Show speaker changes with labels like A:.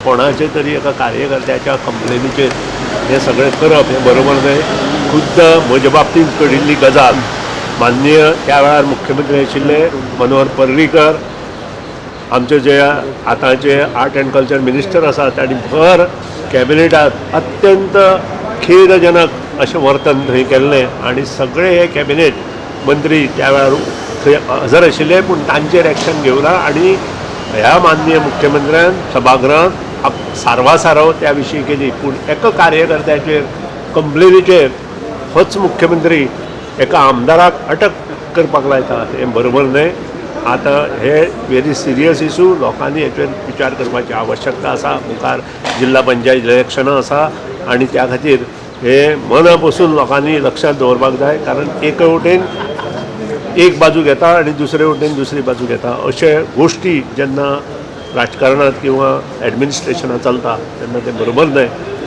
A: कोणाचे तरी एका कार्यकर्त्याच्या कंप्लेनीचेर हें सगळें करप हें बरोबर न्हय. खुद्द म्हजे बाबतींत घडिल्ली गजाल, माननीय त्या वेळार मुख्यमंत्री आशिल्ले मनोहर पर्रीकर, आमचे जे आतांचे आर्ट अँड कल्चर मिनिस्टर आसा, तांणी भर कॅबिनेटात अत्यंत खेदजनक अशें वर्तन थंय केल्लें आनी सगळे हे कॅबिनेट मंत्री त्या वेळार थंय हजर आशिल्ले, पूण तांचेर एक्शन घेवना आनी ह्या माननीय मुख्यमंत्र्यान सभागृहांत सारवासारव त्या विशीं केली. पूण एका कार्यकर्त्याचेर कंप्लेनीचेर होच मुख्यमंत्री एका आमदाराक अटक करपाक लायता, हें बरोबर न्हय. आतां हे व्हेरी सिरियस इशू, लोकांनी हेचेर विचार करपाची आवश्यकता आसा. मुखार जिल्हा पंचायत इलेक्शनां आसा आनी त्या खातीर हे मना पसून लोकांनी लक्षांत दवरपाक जाय, कारण एके वटेन एक बाजू घेता आनी दुसरे वटेन दुसरी बाजू घेता. अशे गोश्टी जेन्ना राजकारणात किंवा एडमिनिस्ट्रेशनात चलता तेन्ना तें बरोबर न्हय.